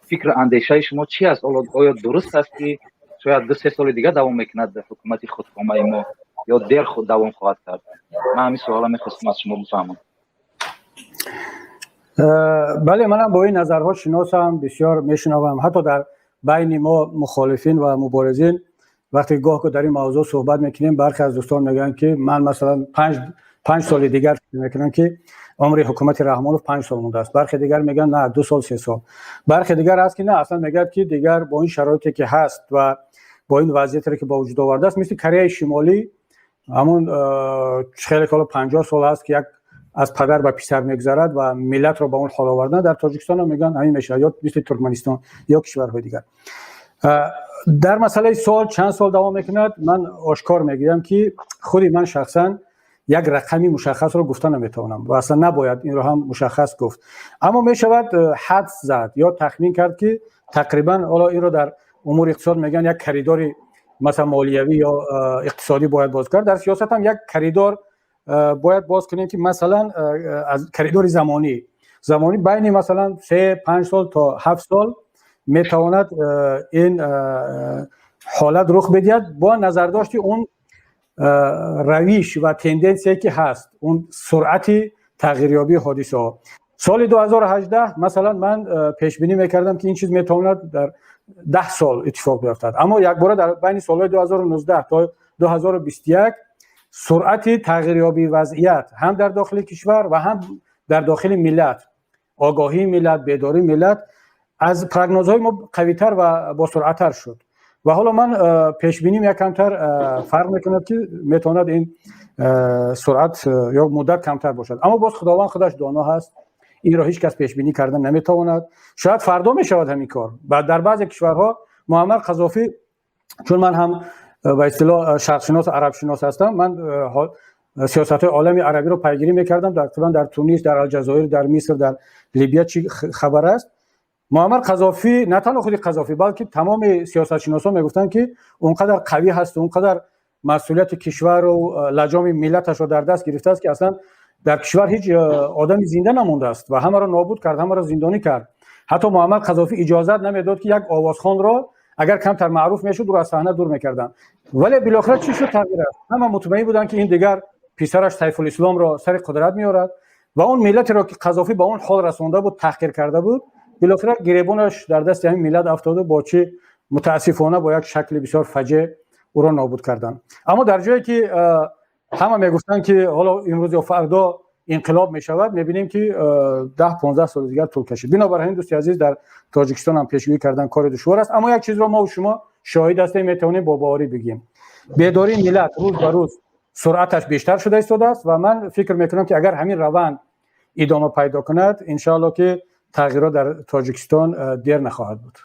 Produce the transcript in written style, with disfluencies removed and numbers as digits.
Фикру андешаи шумо чӣ аст? Оё дуруст аст, ки шояд 2-3 соли дигар давом мекунад ҳукумати худкомаи мо ё дер давом хоҳад кард? Ман ҳамин суола мехостам аз шумо бифаҳмам. Бале, манам бо ин назарҳо шиносам, бисёр мешунавам. Ҳатто дар байни мо мухолифин ва муборизин вақте гоҳ дар ин мавзӯъ суҳбат мекунем, бархе аз дӯстон мегӯянд, ки ман масалан 5 соли дигар фикр мекунам, ки умри ҳукумати Раҳмонов 5 сол мондааст. Бархе дигар мегӯянд, на, 2 сол, 3 сол. Бархе дигар ҳаст, ки на, аслан мегӯяд, ки дигар бо ин шароите, ки ҳаст, ва бо ин вазъиятере, ки ба вуҷуд овардааст, мисли Кореяи Шимолӣ, ҳамун хеле ҳоло 50 сол аст, ки як аз падар ба писар мегузарад ва миллатро ба он ҳол овардан, дар Тоҷикистон ҳам мегӯянд, ҳамин мешавад ё мисли Туркманистон ё кишварҳои дигар. Дар масъалаи сол чанд сол давом мекунад, ман ошкор мегӯям, ки худи ман шахсан як рақами мушаххасро гуфта наметавонам ва аслан набояд инро ҳам мушаххас гуфт. Аммо мешавад ҳадс зад ё тахмин кард, ки тақрибан, ҳоло инро дар умури иқтисод мегӯянд, як коридори масалан молиявӣ ё иқтисодӣ бояд боз кард. Дар сиёсат ҳам як коридор бояд боз кунем, ки масалан аз коридори замонӣ байни масалан 3-5 сол то 7 сол метавонад ин ҳолат рух бидиҳад, бо назардошти он равиш ва тенденсие, ки ҳаст, он суръати тағйирёбии ҳодисаҳо. Соли 2018 масалан ман пешбинӣ мекардам, ки ин чиз метавонад дар 10 сол иттифоқ биёфтад, аммо якбора дар байни солҳои 2019 то 2021 суръати тағйирёбии вазъият ҳам дар дохили кишвар ва ҳам дар дохили миллат, огоҳии миллат, бедории миллат аз прогнозҳои мо қавитар ва босуръаттар шуд. Ва ҳоло ман пешбиним як камтар фарқ мекунад, ки метавонад ин суръат ё муддат камтар бошад. Аммо боз Худованд худаш доно ҳаст, инро ҳеҷ кас пешбинӣ карда наметавонад. Шояд фардо мешавад ҳамин кор. Дар баъзе кишварҳо Муаммар Қазофӣ, чун ман ҳам ба истилоҳ шарқшинос, арабшинос ҳастам, ман сиёсатҳои олами арабиро пайгирӣ мекардам, тақрибан дар Тунис, дар Алҷазоир, дар Миср, дар Либия чӣ хабар аст. Муаммар Қазофӣ, на танҳо худи Қазофӣ, балки тамоми сиёсатшиносон мегуфтанд, ки он қадар қавӣ ҳаст, он қадар масъулияти кишвару лаҷоми миллаташро дар даст гирифтааст, ки аслан дар кишвар ҳеҷ одами зинда намондааст ва ҳамаро нобуд кард, ҳамаро зиндонӣ кард. Ҳатто Муаммар Қазофӣ иҷозат намедод, ки як овозхонро, агар камтар маъруф мешуд, ӯро аз саҳна дур мекарданд. Вале билохира чӣ шуд? Тағйир аст. Ҳама мутмаин буданд, ки ин дигар писараш Сайфулисломро сари қудрат меорад ва он миллатеро, ки Қазофӣ ба он ҳол расонда буд, таҳқир карда буд, билохира гиребонаш дар дасти ҳамин миллат афтоду бо чӣ, мутаассифона, бо як шакли бисёр фаҷеъ ӯро нобуд карданд. Аммо дар ҷое, ки ҳама мегуфтанд, ки ҳоло имрӯз ё фардо инқилоб мешавад, мебинем, ки 10-15 соли дигар тӯл кашид. Бинобар ҳамин, дӯсти азиз, дар Тоҷикистон ҳам пешгӯӣ кардан кори душвор аст. Аммо як чизро мо шумо шоҳид ҳастем, метавонем бо боварӣ бигӯем: бедории миллат рӯз ба рӯз суръаташ бештар шуда истодааст ва ман фикр мекунам, ки агар ҳамин раванд идома пайдо кунад, иншоалло, ки тағйирот дар Тоҷикистон дер нахоҳад буд.